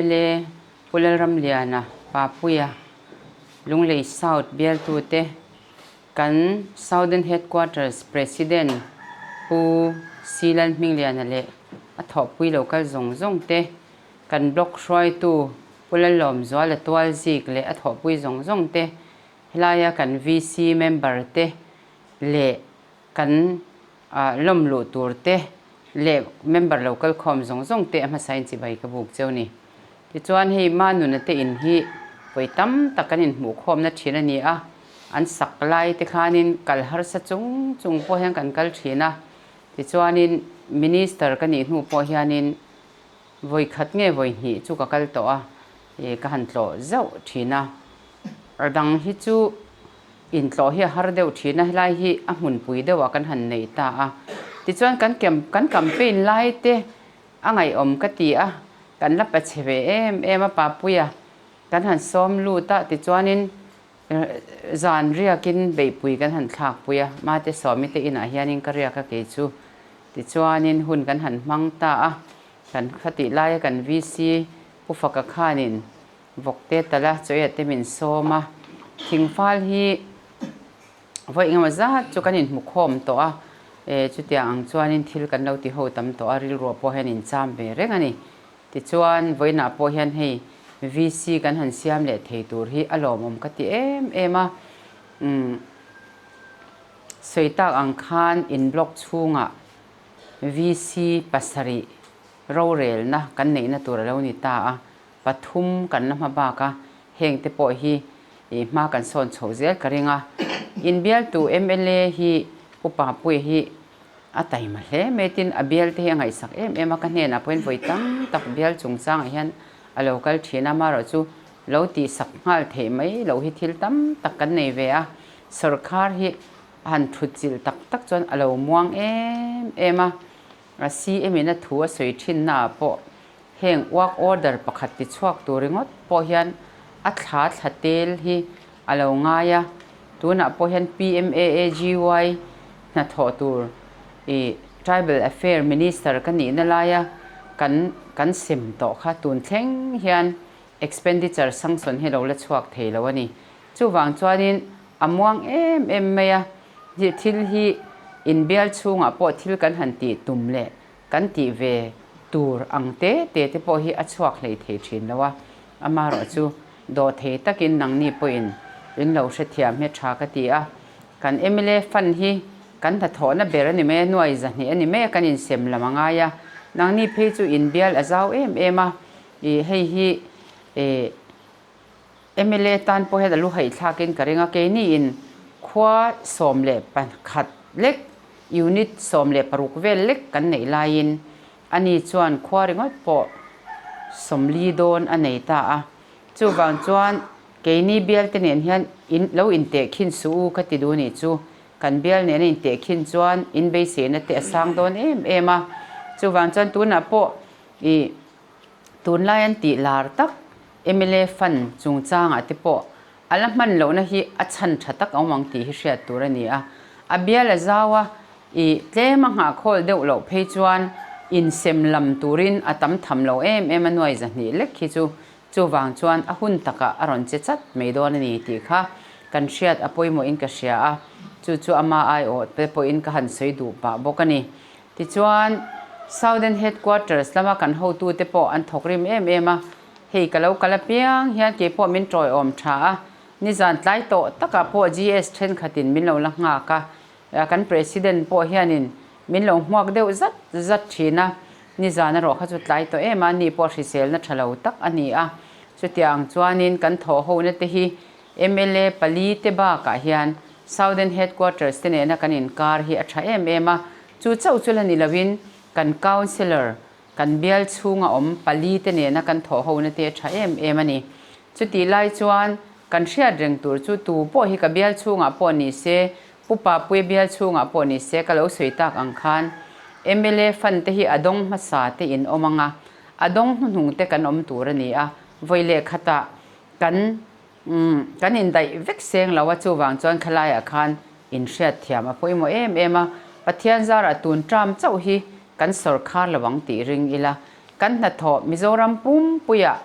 Mla Pu Lalramliana, Papuia, Lunglei South bialtute, kan Southern Headquarters President Pu Si Lalhmingliana leh a thawhpui lo kal zawng zawng te, kan Block hruaitu Pu Lallawmzuala Tualzik leh a thawhpui zawng zawng te, helaia kan VC member te leh kan lawm luh tur te leh member lo kal khawm zawng zawng te a hmasain chibai ka buk cheu ni. Tichuan hei Manuna te in hi vawi tam tak kan inhmuh khawmna thin a ni a, an sak lai te khanin kal harsa chung chung pawh hian kan kal thin a, tichuanin Minister ka nih hnu pawh hianin vawi khat nge vawi hnih chu ka kal tawh a, ka han tlawh zauh thin a, a dang hi chu Intlawh hi a har deuh thin a, helai hi a hmunpui deuhah kan han nei ta a. Tichuan kan kan campaign lai te a ngaihawm ka ti a, kan la pa chhe ve em em a Papuia kan han sawm lut a, tichuanin zan riakin beihpui kan han thlakpui a, Mate Sawmi te inah hianin ka riak a kei chu. Tichuanin hun kan han hmang ta a, kan khatih laia kan VC Pu Faka khanin Vawkte tala chawiah te min sawm a, thingfal hi vawi engemaw zat chu kan inhmu khawm tawh a, e chutiang ang chuanin thil kan lo ti ho tam tawh a, rilruah pawh hian incham ve reng a ni. Tichuan, vawiinah pawh hian hei VC kan han siam leh thei tur hi a lawmawm ka ti em em a, umm sawi tak ang khan in block chhungah VC pasarih rorelna kan neihna tur a lo ni ta a, pathum kan la hma bak a, heng te pawh hi ih hma kan sawn chhoh zel ka ring a. Inbialtu mla hi Pu Papuia hi a taima hle mai tin a bial te hi a ngaihsak em em a, ka hnenah pawhin vawi tam tak bial chungchangah hian a lo kal thin a, amaherawh chu lo tihsak nghal theih mai loh hi thil tam tak kan nei ve a, sawrkhar hi a han thut chilh tak tak chuan a lo muang em em a, a CM in a thu a sawi thinnaah pawh Heng work order pakhat ti chhuak tur ringawt pawh hian a thla thla tel hi a lo ngai a, tunah pawh hian PMAAGY hnathawh tur ih Tribal Affair Minister ka nihna laia kan kan sem tawh kha tun thleng hian expenditure sanction hi lo la chhuak thei lo a ni. Chuvang chuanin a muang em em mai a, thil hi inbial chhungah pawh thil kan han tih tum leh Kan tih ve tur ang te te te pawh hi a chhuak hlei thei thin lo a, amaherawh chu dawhthei takin nangni pawhin in lo hrethiam hi a tha ka ti a. Kan mla fund hi kan hnathawhna ber a ni mai a, nuai zahnih a ni mai a, kan insem lam a ngai a. Nangni phei chu inbial a zau em em a, ih hei hi ih Mla tan pawh hian a lu haih thlakin ka ring a, keiniin khua 11 lek, unit 16 vel lek kan neih laiin ani chuan khua ringawt pawh 40 dawn a nei ta a. Chuvang chuan keini bialte nen hian in lo intehkhin suh u ka ti duh nih chu. Kan bial nena intehkhin chuan inbeiseina te a sang dawn em em a. Chuvang chuan tunah pawh ih Tunlai an tih lar tak mla fund chungchangah te pawh a la hman lohna hi a chhan tha tak a awm ang tih hi hriat tur a ni a. A bial a zau a, ih tlem a nghahkhawl deuh loh phei chuan insem lam turin a tam tham lo em em a nuai 200 lek hi chu chuvang chuan a hun takah a rawn che chat mai dawn a ni tih kha kan hriat a pawimawhin ka hria a, chu chu ama aiawh te pawhin ka han sawi duh pah bawk a ni. Tichuan, Southern Headquarters lama kan hotute pawh an thawk rim em em a, hei ka lo kal apiang hian kei pawh min tawiawm tha a, nizan tlai tawh takah pawh GS thenkhatin min lo la nghak a, kan President pawh hianin min lo hmuak deuh zat zat thin a, nizan erawh kha chu tlai tawh em a, ni pawh hriselna tha lo tak a ni a, chutiang chuanin kan thawhhona te hi Mla pali te bakah hian Southern Headquarters te nena kan inkar hi a tha em em a, chu chauh chu la ni loin kan Councillor, kan bial chhunga awm pali te nena kan thawh hona te a tha em em a ni. Chutih lai chuan kan hriat reng tur chu tu pawh hi ka bial chhungah pawh ni se, Pu Papuia bial chhungah pawh ni se ka lo sawi tak ang khan mla fund te hi a dawng hmasa te in awm ang a, a dawng hnuhnung te kan awm tur a ni a, vawi leh khatah kan Kan indaih vek seng lo a, chuvang chuan khalaiah khan inhriatthiam a pawimawh em em a, Pathian zarah tun term chauh hi kan sawrkhar lo ang tih ring ila, kan hnathawh Mizoram pumpuiah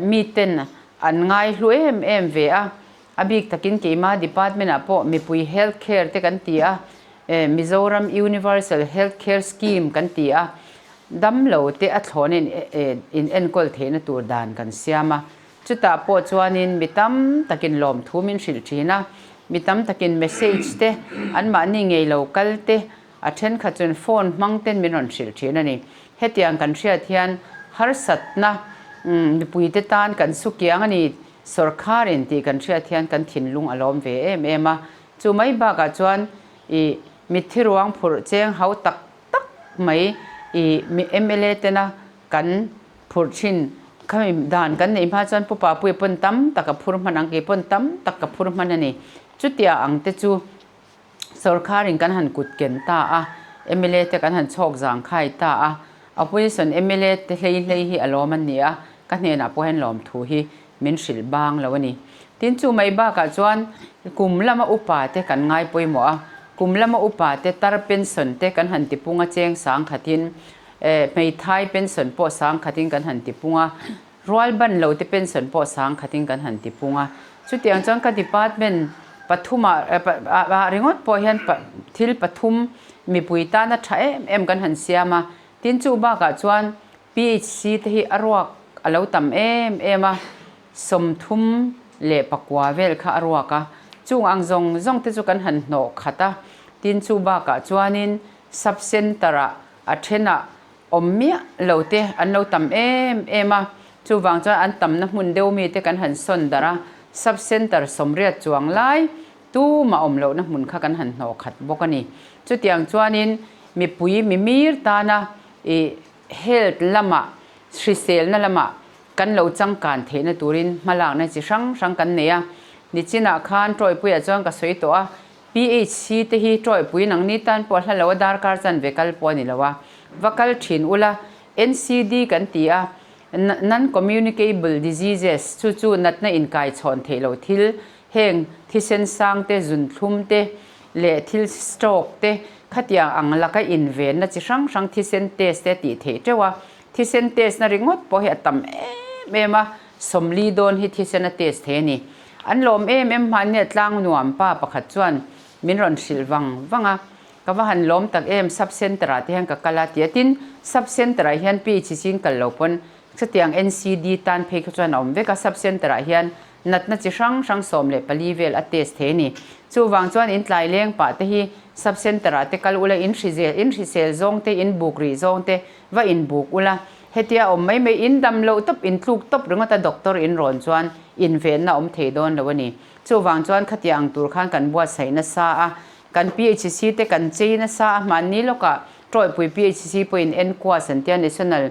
miten an ngai hlu em em ve a, a bik takin keima department ah pawh mipui health care te kan ti a, Mizoram Universal Health Care Scheme kan ti a, damlo te a thlawn in enkawl theihna tur dan kan siam a, chutah pawh chuanin mi tam takin lawmthu min hrilh thin a, mi tam takin message te anmahni ngei lo kal te A thenkhat chuan phone hmang ten min rawn hrilh thin a ni. Hetiang kan hriat hian harsatna mipuite tan kan su kiang a ni, sawrkharin tih kan hriat hian kan thinlung a lawm ve em em a. Chu mai bakah chuan i mitthi ruang phurh cheng hau tak tak mai i mla tena kan phurh thin khami dan kan neih hma chuan Pu Papuia pawn tam tak a phur hman ang, kei pawn tam tak ka phur hman a ni. Chutia ang te chu Sorkharin kan han kut ken ta a, mla te kan han chhawk zang khai ta a, opposition mla te hlei hlei hi a lawm an ni a, ka hnenah pawh hian lawmthu hi min hrilh bang lo a ni. Tin, chu mai bakah chuan kum lama upa te kan ngai pawimawh a, kum lama upa te tar pension te kan han tipung a cheng sang khatin, hmeithai pension pawh sang khatin kan han tipung a, Rual ban lo te pension pawh sang khatin kan han ti pung a. Chutiang chuan ka department pathumah ah ringawt pawh hian thil pathum mipui tana tha em em kan han siam a. Tin chu bakah chuan PHC te hi a ruak a lo tam em em a, 34 vel kha a ruak a. Chung ang zawng zawng te chu kan han hnawh khat a. Tin chu bakah chuanin sub centre ah a thenah Awm miah lo te an lo tam em em a, chuvang chuan an tamna hmun deuh mi te kan han sawn darh a, sub centre 80 chuang lai tumah awm lohna hmun kha kan han hnawh khat bawk a ni. Chutiang chuanin mipui mimir tana ih health lamah hriselna lamah kan lo changkan theihna turin hmalakna chi hrang hrang kan nei a, nichinah khan Tawipuiah chuan ka sawi tawh a, PHC te hi tawihpui nang ni tan pawh hla lo a darkar chanve kal pawh a ni lo a, va kal thin ula, NCD kan ti a, Non-communicable diseases chu chu natna inkai chhawn theih lo thil, heng thisen sang te, zunthlum te leh thil stroke te khatiang ang laka invenna chi hrang hrang thisen test te a tih theih teuh a, thisen test na ringawt pawh hi a tam em em a, 40 dawn hi thisen a test thei a ni. An lawm em em hmannia tlang nuam pa pakhat chuan min rawn hrilh vang vang a, ka va han lawm tak em sub centre ah te hian ka kal a ti a, tin sub centre ah hian PHC in kal lo pawn chutiang NCD tan phei kha chuan a awm vek a, sub centre ah hian natna chi hrang hrang 14 vel a test thei a ni. Chuvang chuan in tlai leng pah te hi sub centre ah te kal ula in hrizel in hrisel zawng te in buk rih zawng te va in buk ula Hetia awm mai mai in dam loh tawp in tluk tawp ringawt a doctor in rawn chuan invenna awm thei dawn lo a ni. Chuvang chuan khatia ang tur khan kan buatsaih nasa a, kan PHC te kan chei nasa a, hmanni lawkah Tawihpui PHC pawhin NQAS an tia National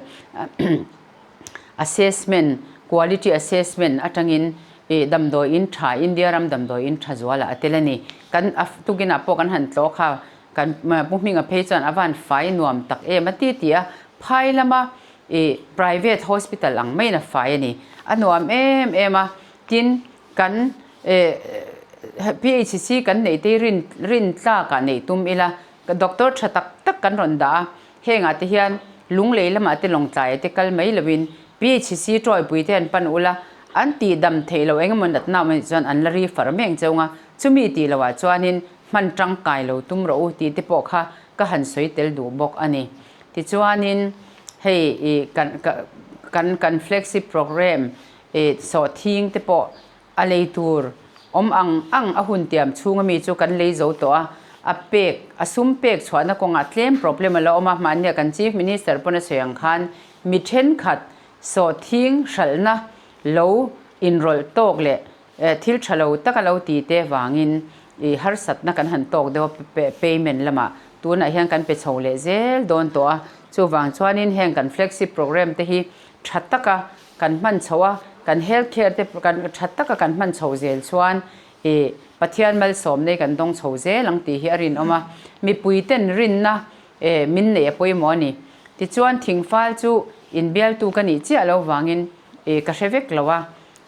Assessment, Quality Assessment atangin ih damdawi in tha India ram damdawi in tha zualah a tel a ni. Kan tukinah pawh kan han tlawh kha Kan Pu Hminga phei chuan a van fai nuam tak em a ti ti a, phai lama ih private hospital ang maiin a fai a ni. A nuam em em a, tin kan eh PHC kan neih te hi rin rin tlakah neih tum ila, doctor tha tak tak kan rawn dah a, hengah te hian lunglei lamah te lawngtlai te kal mai lovin PHC tawipui te an pan ula, an tih dam theih loh eng emaw natna awm anih chuan an la ri far mek cheu nga, chumi tih loh ah chuanin hman tangkai lo tum rawh u tih te pawh kha ka han sawi tel duh bawk a ni. Tichuanin hei ih kan kan kan flagship program ih sawhthing te pawh a lei tur awm ang ang a hun tiam chhunga mi chu kan lei zo tawh a, a pek a sum pek chhuahna kawngah tlem problem a la awm a, hmannia kan Chief Minister pawn a sawi ang khan mi thenkhat sawhthing hralhna lo inrawlh tawk leh Thil tha lo tak a lo ti te vangin i harsatna kan han tawk deuh a payment lamah tunah hian kan pe chho leh zel dawn tawh a, chuvang chuanin heng kan flexi program te hi tha taka kan hman chho a, kan health care te kan tha taka kan hman chho zel chuan i Pathian malsawm nei kan dawng chho zel ang tih hi a rinawm a, mipui ten rinna min neih a pawimawh a ni. Tichuan thingfal chu inbialtu ka nih chiah lo vangin i ka hre vek lo a,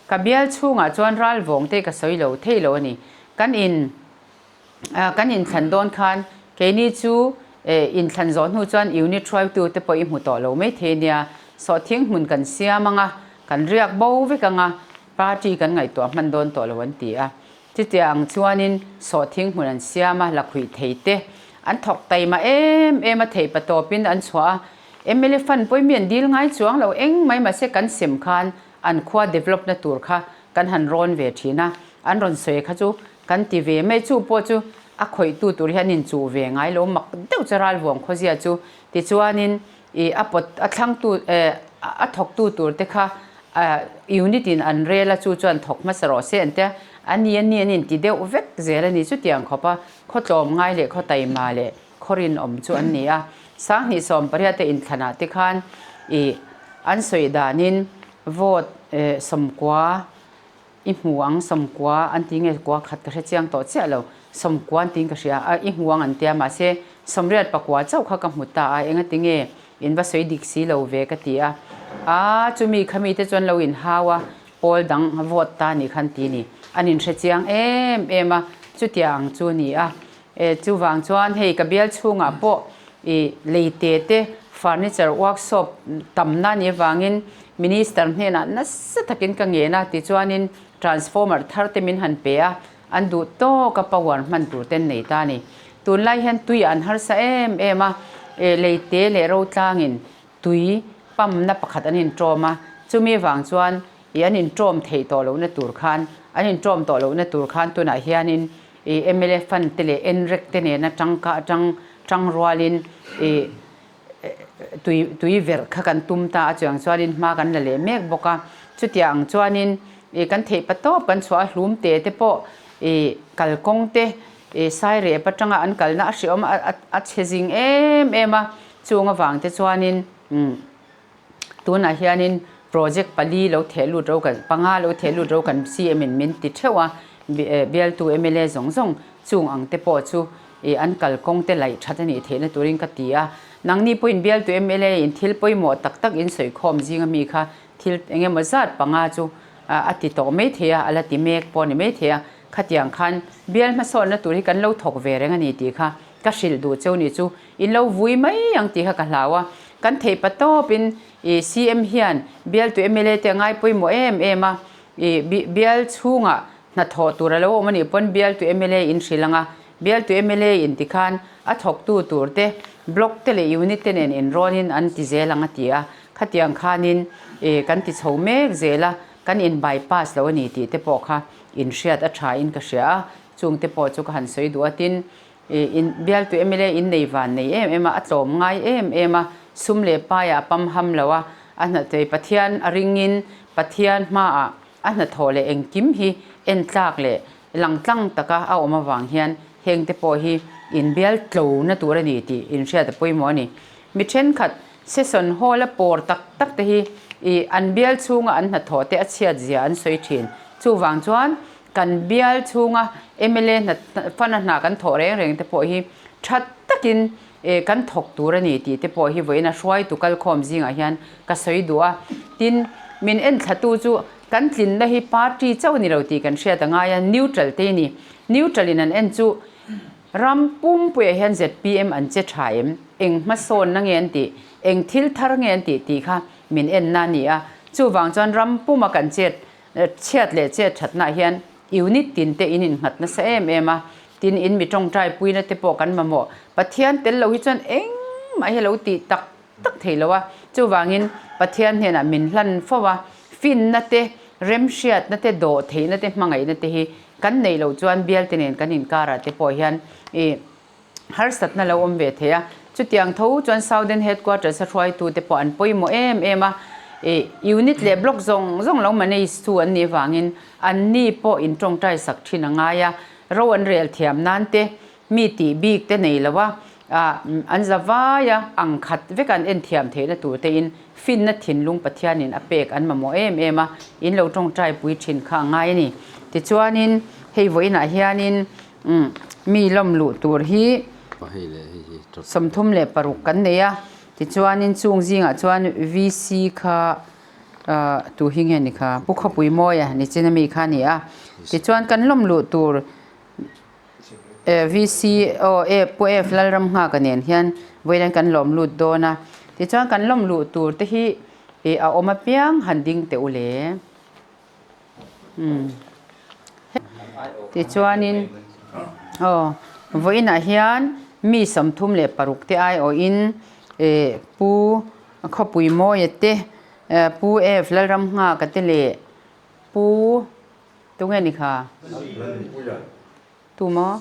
Ka bial chhungah chuan ral vawng te ka sawi lo thei lo a ni. Kan in kan inthlan dawn khan keini chu inthlan zawh hnu chuan unit hruaitu te pawh i hmu tawh lo mai thei nia. Sawhthing hmun kan siam ang a, Kan riak bo vek anga party kan ngaihtuah hman dawn tawh lo an ti a. Chutia ang chuanin sawhthing hmun an siam a, lakhuih thei te an thawk taima em em a, theih patawpin an chhuah a. Mla fund pawhin mi an dil ngai chuang lo eng mai mahse kan sem khan an khua develop na tur kha kan han rawn ve thin a, an rawn sawi kha chu kan ti ve mai. Chu pawh chu a khawihtu tur hian inchuh ve ngai lo mak deuh chu ralvuang khawzia chu. Tichuanin I a pawt a thlangtu eh a thawktu tur te kha unit in an rel a chu chuan thawk hmasa rawh se an tia a ni a ni an inti deuh vek zel a ni chutiang khawp a khaw tlawm ngai leh khaw taima leh khaw rinawm chu an ni a sanghnih sawm pariat te inthlanah te khan i an sawi danin vote eh sawmkua I hmu ang sawmkua an ti nge kua khat ka hre chiang tawh chiah lo, sawmkua an tiin ka hria a, i hmu ang an tia mahse sawmriat pakua chauh kha ka hmu ta a, engati nge in va sawi dik si lo ve ka ti a, aa chumi khami te chuan lo in hau a, pawl dang vote ta nih khan ti ni, an in hre chiang em em a, chutia ang chu ni a, e chuvang chuan hei ka bial chhungah pawh i leite te furniture workshop tamna ni avangin Minister hnenah nasa takin ka ngen a, tichuanin transformer thar te min han pe a, an duh tawk a power hman tur ten nei ta a ni. Tunlai hian tui an harsa em em a, e leite leh rotlangin tui pump na pakhat an inṭawm a, chumi vang chuan i an inṭawm theih tawh lohna tur khan an inṭawm tawh lohna tur khan tunah hianin i mla fund te leh NREC te nena tangka atang tang rualin i tui tui verh kha kan tum ta a chuang chuanin hma kan la leh mek bawk a chutiang ang chuanin ih kan theih pa tawp kan chhuah a hlum te te pawh ih kalkawng te ih sairep atanga an kalna a hreawm a a chhe zing em em a chung avang te chuanin umm tunah hianin project pali lo theh lut ro kan panga lo theh lut ro kan CM in min ti theuh a bialtu mla zawng zawng chung ang te pawh chu Ih an kalkawng te laih that a nih theihna turin ka ti a, nangni pawhin bialtu mla in thil pawimawh tak tak in sawikhawm zinga mi kha thil eng emaw zat panga chu a ti tawh mai thei a, a la ti mek pawh a ni mai thei a, khatiang khan bial hmasawnna tur hi kan lo thawk ve reng a ni tih kha ka hrilh duh cheu ni chu in lo vui mai ang tih kha ka hlau a, kan theih pa tawpin ih CM hian bialtu mla te a ngai pawimawh em em a, ih bial chhungah Hnathawh tur a lo awm a nih pawn bialtu mla in hrilh ang a, bialtu mla in tikhan a thawktu tur te block te leh unit te nen inrawnin an ti zel ang a ti a, khatiang khanin ih kan ti chho mek zel a, kan in bypass lo a ni tih te pawh kha inhriat a tha in ka hria a, chung te pawh chu ka han sawi duh a tin ih in bialtu mla in nei van nei em em a, a tlawm ngai em em a, sum leh paiah a pam ham lo a, a hnathei Pathian a ringin Pathian hmaah A hnathawh leh engkim hi entlak leh langtlang taka a awm avang hian heng te pawh hi inbial tlo na tur a ni tih inhriat a pawimawh a ni. Mi thenkhat session hall a pawr tak tak te hi ih an bial chhunga an hnathawh te a chhiat zia an sawi thin. Chuvang chuan kan bial chhunga mla hna fana hna kan thawh reng reng te pawh hi tha takin ih kan thawk tur a ni tih te pawh hi vawiin a hruaitu kalkhawm zingah hian ka sawi duh a. Tin, min enthlatu chu kan tlinna hi party chauh a ni lo tih kan hriat a ngai a, neutral te ni. Neutral in an en chu ram pumpuiah hian zpm an che tha em? Eng hmasawnna nge an tih? Eng thil thar nge an tih tih kha min enna a ni a. Chuvang chuan ram puma kan chet chhiat leh chet thatnaah hian unit tin te in innghat nasa em em a. Tin, in mi tawngtai puina te pawh kan mamawh. Pathian tel lo hi chuan engmah hi a lo tih tak tak thei lo a. Chuvangin Pathian hnenah min hlan fo a, finna te, remhriatna te, dawh theihna te, hmangaihna te hi kan neih loh chuan bialte nen kan inkarah te pawh hian ih harsatna lo awm ve thei a. Chutiang tho chuan Southern Headquarters a hruaitute pawh an pawimawh em em a, ih unit leh block zawng zawng lo manage tu an nih vangin anni pawh intawngtai sak thin a ngai a. Ro an rel thiam nan te, mi tih bik te nei lo a, an za vai a, ang khat vek an en thiam theihna tur te in finna thinlung Pathianin a pek an mamawh em em a, in lo tawngtai pui thin kha a ngai a ni. Tichuanin hei vawiinah hianin mi lawm luh tur hi 36 kan nei a, tichuanin chung zingah chuan VC kha Tu hi nge ni kha? Pu Khawpui Mawia ni chin ami kha a ni a. Tichuan kan lawm luh tur VC aw e Pu F Lalramnghaka nen hian vawiin kan lawm lut dawn a. Tichuan kan lawm luh tur te hi I a awm apiang han ding teh u le. Umm. Tichuanin aw vawiinah hian mi 36 te aiawhin Pu Khawpui Mawia te, Pu F Lalramnghaka te leh Pu tunge ni kha? Tu maw?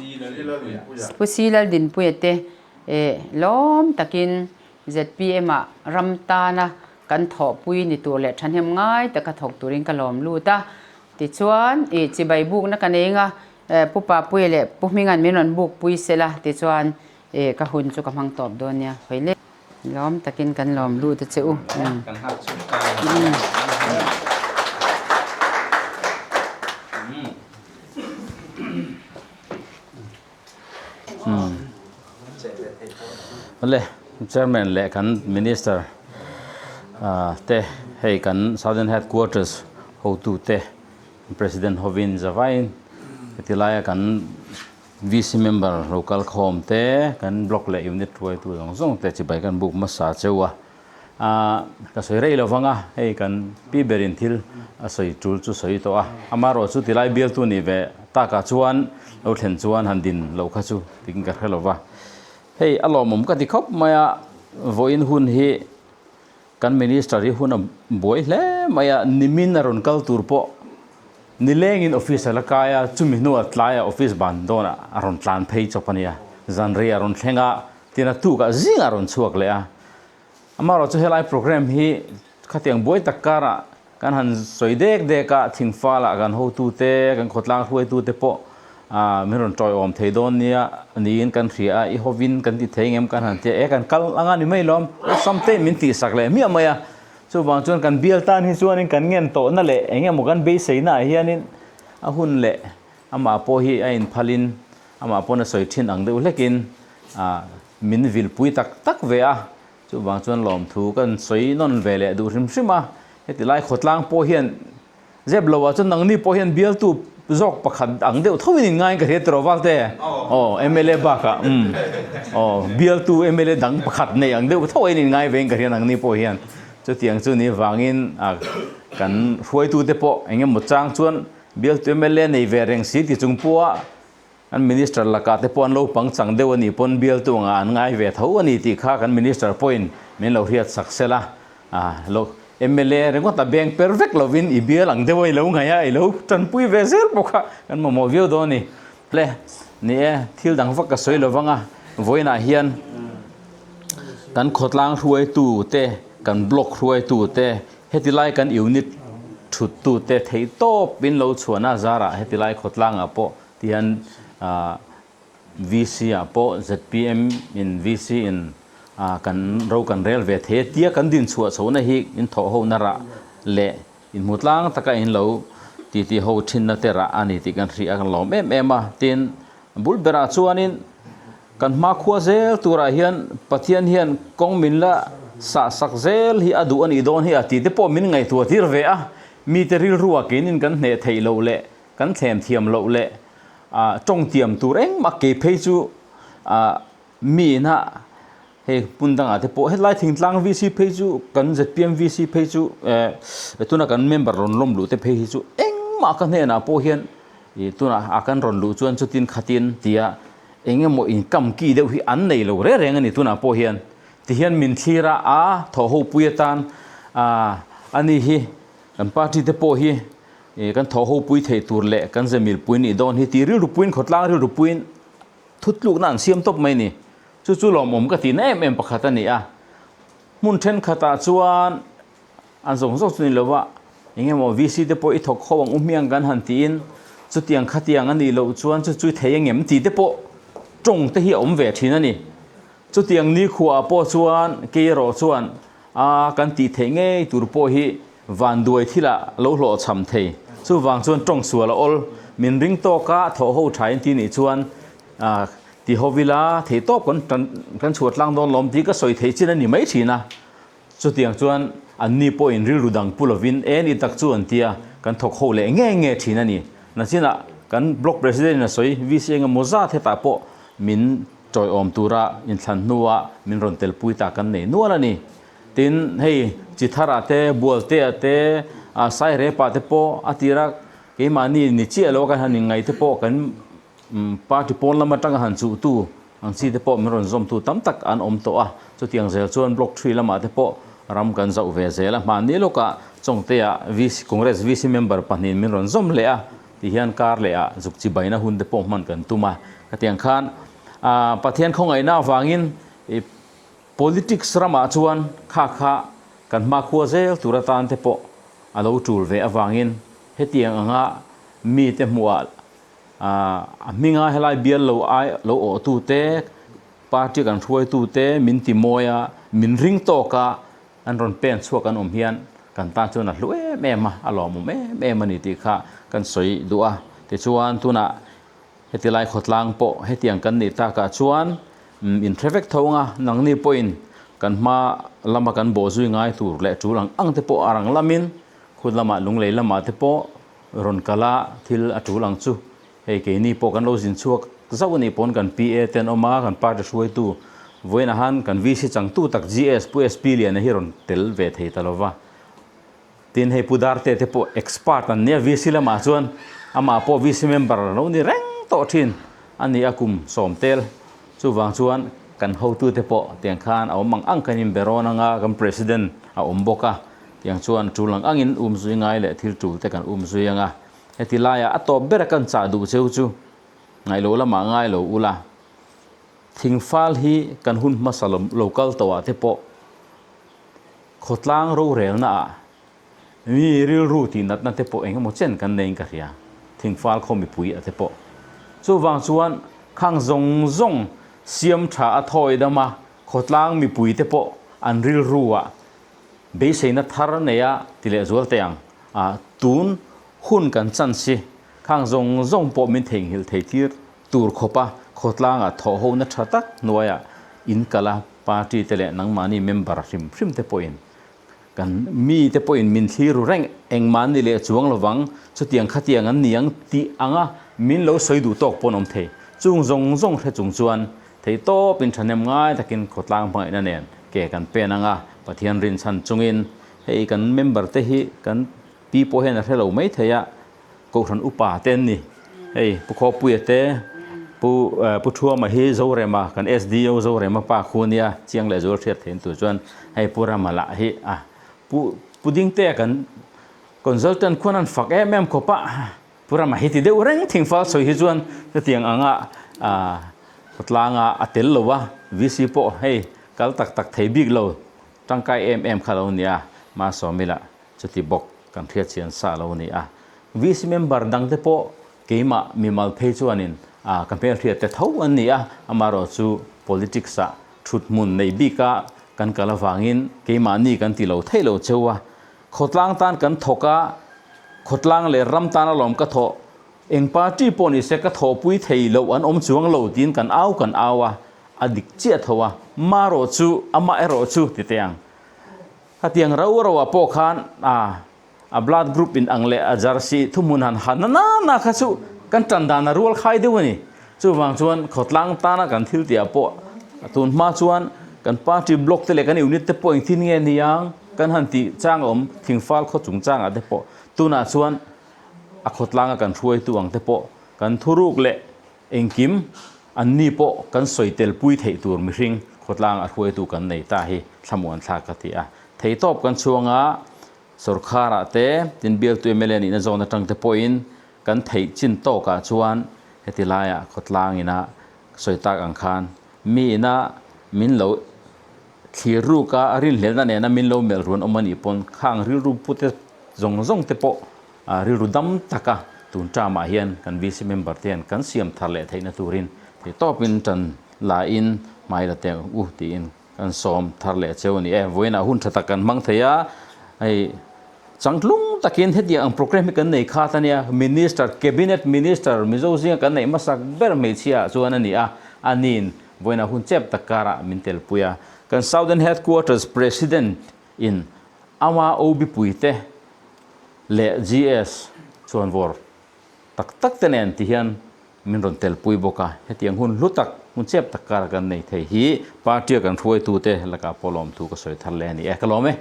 Pu Si Laldinpuia te lawm takin zpm ah ram tana kan thawhpui ni tur leh thahnem ngai taka thawk turin ka lawm lut a. Tichuan ih chibai bukna ka nei anga Pu Papuia leh Pu Hminga'n min rawn bukpui sela tichuan ih ka hun chu ka hmang tawp dawn nia. Hawi le. Lawm takin kan lawm lut a che u. Le Chairman leh kan Minister te hei kan Southern Headquarters hotu te President hovin zavaiin heti laia kan VC member lo kal khawm te kan block leh unit hruaitu zawng zawng te chibai kan buk hmasa cheu a. A ka sawi rei lo vang a, hei kan pi berin thil a sawi tul chu sawi tawh a, amaherawh chu tilai bialtu nih ve takah chuan lo thlen chuan han din loh kha chu tiin ka hre lo va. Hei a lawmawm ka ti khawp mai a, vawiin hun hi kan minister hi hun a buai hle mai a, nimin a rawn kal tur pawh nilengin office a la kai a, chumi hnuah tlaiah office ban dawnah a rawn tlan phei chawp a nia, zanrei a rawn thleng a, tin a tukah zingah a rawn chhuak leh a. Amaherawh chu helai programme hi khatiang buai tak karah kan han sawi dek dek a, thingfalah kan hotute, kan khawtlang hruaitute pawh min rawn tawiawm thei dawn nia niin kan hria a, i hovin kan ti thei ngem kan han tia, e kan kal anga ni mai lawm, awlsam te min tihsak leh miah mai a, chuvang chuan kan bial tan hi chuanin kan ngen tawhna leh eng emaw kan beiseina ah hianin a hun leh amah pawh hi a inphalin amah pawn a sawi thin ang deuh hlekin Min vilpui tak tak ve a, chuvang chuan lawmthu kan sawi nawn ve leh duh hrim hrim a, heti lai khawtlang pawh hian zep lo ah chuan nangni pawh hian bialtu zawk pakhat ang deuh tho in in ngaiin ka hria tiraw Valte? Aw mla bakah umm aw bialtu mla dang pakhat nei ang deuh tho in in ngai ve in ka hria nangni pawh hian chutiang chu ni vangin ah kan hruaitute pawh eng emaw chang chuan bialtu mla nei ve reng si ti chung pawha An Minister lakah te pawh an lo pangchang deuh a nih pawn bialtu angah an ngai ve tho a ni tih kha kan Minister pawhin min lo hriat sak sel a. Lo mla ringawt a beng per vek lovin i bial ang deuh a i lo ngaih a, i lo tanpui ve zel bawk a, kan mamawh viau dawn a ni. Hle, ni e, thil dang vak ka sawi lo vang a, vawiinah hian kan khawtlang hruaitu te, kan block hruaitu te, heti lai kan unit thuttu te theihtawp in lo chhuahna zarah heti lai khawtlangah pawh Tihian VC ah pawh zpm in VC in kan ro kan rel ve thei a tia kan din chhuah chhohna hi in thawh ho na rah leh in hmu tlang taka in lo titi ho thinna te rah a ni tih kan hria a kan lawm em em a. Tin, bul berah chuanin kan hmakhua zel turah hian Pathian hian kawng min la sah sak zel hi a duh a nih dawn hi a tih te pawh min ngaihtuah tir ve a, mite rilruah keinin kan hneh theih loh leh Kan thlem thiam loh leh tawng tiam tur engmah kei phei chu mi ina hei hmun dangah te pawh hetlai thingtlang VC phei chu kan zpm VC phei chu tuna kan member rawn lawm luh te phei hi chu engmah ka hnenah pawh hian tuna a kan rawn luh chuan chutin khatin tia engemaw income ki deuh hi an nei lo reng reng a ni tunah pawh hian tihian min thlir a a thawhho pui atan ani hi kan party te pawh hi Ih kan thaw ho pui thei tur leh kan ze milpui nih dawn hi tih rilru puiin khawtlang rilru puiin thutlukna an siam tawp mai ni. Chu chu lawmawm ka tihna em em pakhat a ni a. Hmun thenkhatah chuan an zawng zawk chu ni lova eng emaw VC te pawh i thawk ho ang u hmiang kan han tiin chutiang khatiang a nih loh chuan chu chu i thei angem tih te pawh tawng te hi a awm ve thin a ni. Chutiang nikhuaah pawh chuan kei erawh chuan a kan tih theih ngei tur pawh hi vanduai thilah lo hlawhchham thei. Chuvang chuan tawng sual a awl. Min ring tawka thawh ho tha in ti nih chuan ti ho ila thei tawp kan kan chhuah tlang dawn lawm tih ka sawi theih chin a ni mai thin a. Chutiang chuan anni pawhin rilru dang pu lovin e ni tak chu an tia kan thawk ho leh nge nge thin a ni. Nachinah kan Block President in a sawi VC engemaw zat hetah pawh min Tawiawm tura inthlan hnua min rawn telpui ta kan nei nual a ni. Tin, hei Chithara te, Bualtea te, Sairepa te pawh a tira keimahni ni chiah lo a kan han inngaih te pawh kan party pawn lam atanga han chuhtu ang chi te pawh min rawn zawmtu tam tak an awm tawh a. Chutiang zel chuan Block Three lamah te pawh ram kan zauh ve zel a. Hmanni lawkah Chawngtea VC, Congress VC member pahnihin min rawn zawm leh a. Ti hian kar leh ah zuk chi baina hun te pawh hman kan tum a. Khatiang khan Pathian khawngaihna avangin i Politics ramah chuan kha kha kan hmakhua zel tur atan te pawh a lo tul ve avangin hetiang anga mite hmuhah a hminga helai bial lo ai lo awhtu te, party kan hruaitu te min ti mawi a, min ring tawk a an rawn pen chhuak an awm hian kan tan chuan a hlu em em a, a lawmawm em em a ni tih kha kan sawi duh a. Tichuan tunah Heti lai khawtlang pawh hetiang kan nih takah chuan inhre vek tho anga nangni pawhin kan hma lama kan bawh zui ngai tur leh tul ang ang te pawh a rang lamin khut lamah lunglei lamah te pawh rawn kal a thil a tul ang chu. Hei keini pawh kan lo zin chhuak zauh anih pawn kan PA te an awm a, kan party hruaitu vawiinah han kan VC changtu tak GS Pu SP Liana hi rawn tel ve thei ta lova. Tin hei Pu Darte te pawh expert an nia VC lamah chuan amah pawh VC member lo ni reng tawh thin a ni a kum sawm tel. Chuvang chuan kan hotute pawh tiang khan a awm ang ang kan inbe rawn anga kan president a awm bawk a, tiang chuan tul ang angin um zui ngai leh thil tul te kan um zui anga. Heti laiah a tawp bera kan chah duh cheu chu ngaihloh lamah ngai lo ula. Thingfal hi kan hun hmasa lo kal tawhah te pawh Khawtlang rorelna ah mi rilru tih natna te pawh engemaw chen kan neiin ka hria, thingfal khaw mipui a te pawh. Chuvang chuan khang zawng zawng siam tha a thawi dam a, khawtlang mipui te pawh an rilru ah beiseina thar nei a ti leh zual teh ang a, tun hun kan chan si khang zawng zawng pawh min theihnghilh thei tir tur khawp a, khawtlang ah thawh ho na tha tak hnuai ah in kal a. Party te leh nangmahni member hrim hrim te pawhin kan mi te pawhin min thlir ru reng engmah an ni leh chuang lovang, chutiang khatiang an ni ang tih anga min lo sawi duh tawk pawh an awm thei. Chung zawng zawng hre chung chuan theihtawp in thahnem ngai takin khawtlang hmangaihna nen ke kan pen anga Pathian rinchhan chungin hei kan member te hi kan pi pawh hian a hre lo mai thei a, Kohhran upa te an ni. Hei Pu Khawpuia te, Pu Pu Thuama hi Zorema kan SDO Zorema pa khu ania chiang leh zual hriat thein tur chuan hei Pu Rama lah hi a Pu Pu Dingtea kan consultant khuan an fak em em khawp a, Pu Rama hi ti deuh reng thingfal sawi hi chuan chutiang anga khawtlanga a tel lo a, VC pawh hei kal tak tak thei bik lo tangkai em em kha lo nia, Masawmila Chuti bawk kan hriat chian sa lo a ni a. VC member dangte pawh keimah mimal phei chuanin ka hmelhriat te tho an ni a, amaherawh chu politics ah thut hmun nei bika kan kal avangin keimahni kan ti lo theih lo cheu a. Khawtlang tan kan thawk a, khawtlang leh ram tan alawm ka thawh, eng party pawh ni se ka thawhpui thei loh an awm chuang lo tiin kan au kan au a, a dik chiah tho a, marawh chu amaherawh chu ti teh ang. Khatiang rau rauah pawh khan a a blood group in ang leh a jersey thuhmun han ha na na na kha chu kan tan dan a rual khai deuh a ni. Chuvang chuan khawtlang tana kan thil tihah pawh tun hma chuan kan party block te leh kan unit te pawh engtin nge ni ang kan han tih chang a awm thingfal khaw chung changah te pawh tunah chuan a khawtlanga kan hruaitu ang te pawh kan thuruk leh Engkim, anni pawh kan sawi tel pui theih tur mihring khawtlang a hruaitu kan nei ta hi thlamuan thlak ka ti a. Theitawp kan chhuang a, sorkharah te, tin bialtu mla nihna zawn atang te pawhin kan theih chin tawkah chuan heti laiah khawtlang ina sawi tak ang khan mi ina min lo thlir ruk a, rinhlelhna nena min lo melh ruan awm anih pawn khang rilru pute zawng zawng te pawh Rilru dam taka tun term ah hian kan VC member te hian kan siam thar leh theihna turin theihtawpin tan la in hmai la teh u tiin kan sawm thar leh cheu a ni e. Vawiinah hun tha tak kan hmang thei a, hei changtlung takin hetiang ang programme hi kan nei khat a nia, Minister, Cabinet Minister Mizo zinga kan neih hmasak ber hmeichhia ah chuan a ni a, a niin vawiinah hun chep tak karah min telpui a. Kan Southern Headquarters President in ama OB puite leh GS chuan vawr tak tak te nen ti hian Min rawn telpui bawk a, hetiang hun hlu tak, hun chep tak kara kan nei thei hi party-a kan hruaitute lakah pawh lawmthu ka sawi thar leh a ni e, ka lawm e.